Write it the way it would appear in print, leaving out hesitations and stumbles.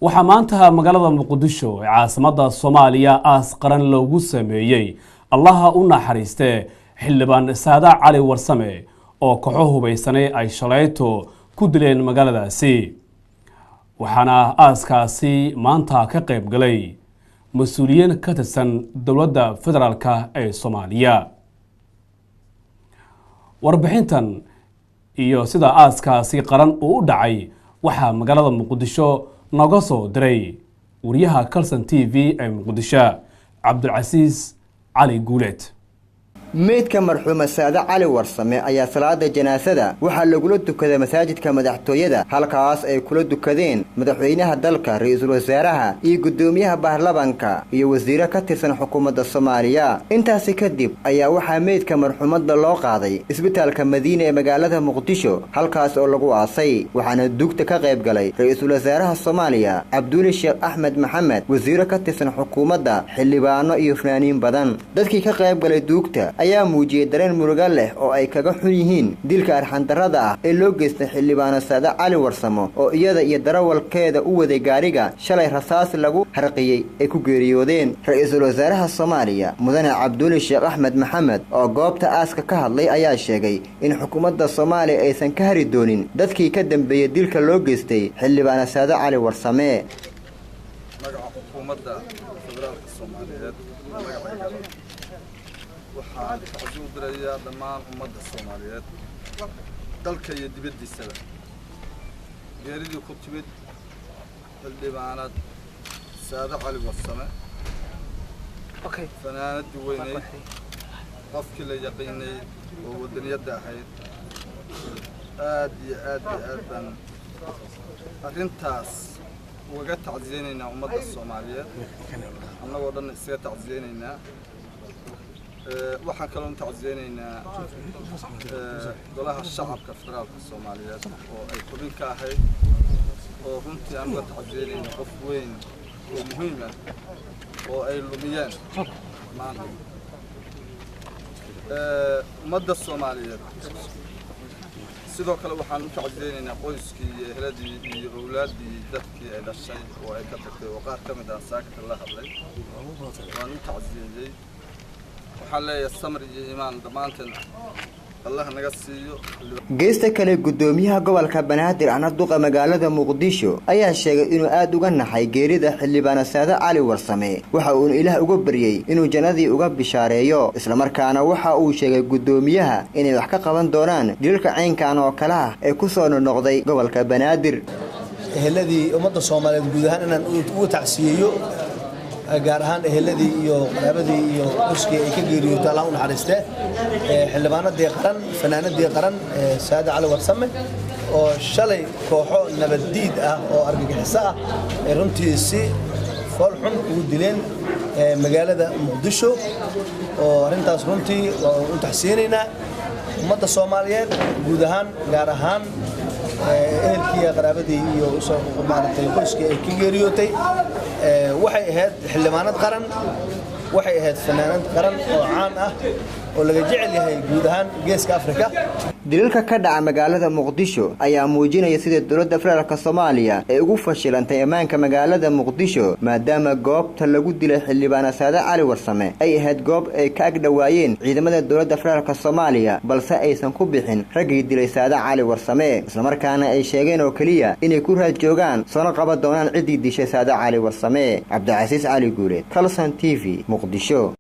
Waxaa maanta magaalada Muqdisho ee caasimadda Soomaaliya aas qaran loogu sameeyey Allaha u naxariistee Xildhibaan Saada Cali Warsame oo kooxo hubaysanay ay shalayto ku dileen magaaladaasi. Waxaana aaskaasi maanta ka qayb galay mas-uuliyiin ka tirsan dowladda federaalka ee Soomaaliya. Warbixintan iyo sida aaskaasi qaran uu u dhacay waxaa magaalada Muqdisho nooga soo diray wariyaha Kalson TV ee Muqdisho, Cabdulcasiis Cali Guuleed. Meydka marxuuma Saade Cali Warsame ayaa salaada janaasada waxaa lagula tukaday masaajidka madaxtooyada, halkaas ay kula dukadeen madaxweynaha dalka, ra-iisul wasaaraha iyo guddoomiyaha baarlamanka iyo wasiiro ka tirsan xukuumadda Soomaaliya. Intaasi kadib ayaa waxaa meydka marxuumadda loo qaaday isbitaalka Madiina ee magaalada Muqdisho, halkaas oo lagu aasay. Waxaana duugta ka qayb galay ra-iisul wasaaraha Soomaaliya Cabduuli Sheekh Axmed Maxamed, wasiiro ka tirsan xukuumadda, xildhibaano iyo fanaaniin badan. Dadkii ka qayb galay duugta ayaa muujiyey dareen muruga leh oo ay kaga xun yihiin dilka arxandarrada ah ee loo geystay xildhibaano Saade Cali Warsamo, oo iyada iyo darawalkeeda u waday gaariga shalay rasaas lagu harqiyey ay ku geeriyoodeen. Ra-iisul wasaaraha Soomaaliya Mudane Cabduuli Sheekh Axmed Maxamed oo goobta aaska ka hadlay ayaa sheegay in xukuumadda Soomaaliya aysan ka hari doonin dadkii ka dambeeyey dilka loo geystay xildhibaano Saade Cali Warsame. Magaca xukuumadda federaalka Soomaaliyeed, magacaygaba, waxaan tacsi u dirayaa dhammaan ummadda Soomaaliyeed dalka iyo dibaddiisaba geeridii ku timid xildhibaanad Saade Cali Warsame, fanaanadii weyneyd, qofkii la yaqiinay oo waddaniyadda ahayd. Aad iyo aad iyo aad baan arrintaas ugaga tacsiyeynaynaa ummadda Soomaaliyeed, annagoo dhan isaga tacsiyeynaynaa. Waxaan kaloo tacsiyeynaynaa golaha shacabka federaalka Soomaaliyeed oo ay xubin ka ahayd, oo runtii aan uga tacsiyeynayna qof weyn oo muhiim ah oo ay lumiyeen maanta. Ummadda Soomaaliyeed sidoo kale waxaan u tacsiyeynaynaa qoyskii iyo ehladii iyo owlaaddii, dadkii ay dhashay oo ay ka tagtay, oo qaar ka mid ah saakata la hadlay waan u tacsiyeeyey. Waxaan leeyahay samir iyo iimaan dhammaanteen Allah naga siiyo. Geesta kale, guddoomiyaha gobolka Banaadir ahna duqa magaalada Muqdisho ayaa sheegay inuu aada uga naxay geerida xildhibaano Saade Cali Warsame, waxa uuna Ilaah uga baryey inuu jannadii uga bishaareeyo. Islamarkaana waxa uu sheegay guddoomiyaha inay wax ka qaban doonaan dilalka caynkan oo kale ah ee ku soo noqnoqday gobolka Banaadir. Eheladii, ummadda Soomaaliyeed guud ahaan inaan ugu tacsiyeeyo, gaar ahaan eheladii iyo qaraabadii iyo qoyskii ay ka geeriyootay, Allah u naxariistee, xildhibaanadii qaran, fanaanadii qaran, Saade Cali Warsame, oo shalay kooxo nabaddiid ah oo argagixiso ah ay runtii si fool xun ugu dileen magaalada Muqdisho. Oo arrintaas runtii waa u taxsiyeynaynaa ummadda Soomaaliyeed guud ahaan, gaar ahaan ehelkii, qaraabadii iyo maaragtay qoyskii ay ka geeriyootay. Waxay ahayd xildhibaanad qaran, waxay ahayd fanaanad qaran oo caan ah oo laga jecel yahay guud ahaan Geeska Afrika. Dilalka ka dhaca magaalada Muqdisho ayaa muujinaya sida dowladda federaalka Soomaaliya ay ugu fashilantay ammaanka magaalada Muqdisho, maadaama goobta lagu dilay xildhibaano Saade Cali Warsame ay ahayd goob ay ka agdhowaayeen ciidamada dowladda federaalka Soomaaliya, balse aysan ku bixin raggii dilay Saade Cali Warsame, islamarkaana ay sheegeen oo keliya inay ku raad joogaan soona qaban doonaan ciddii dishay Saade Cali Warsame. Cabdicasiis Cali Guuleed, Calson TV, Muqdisho.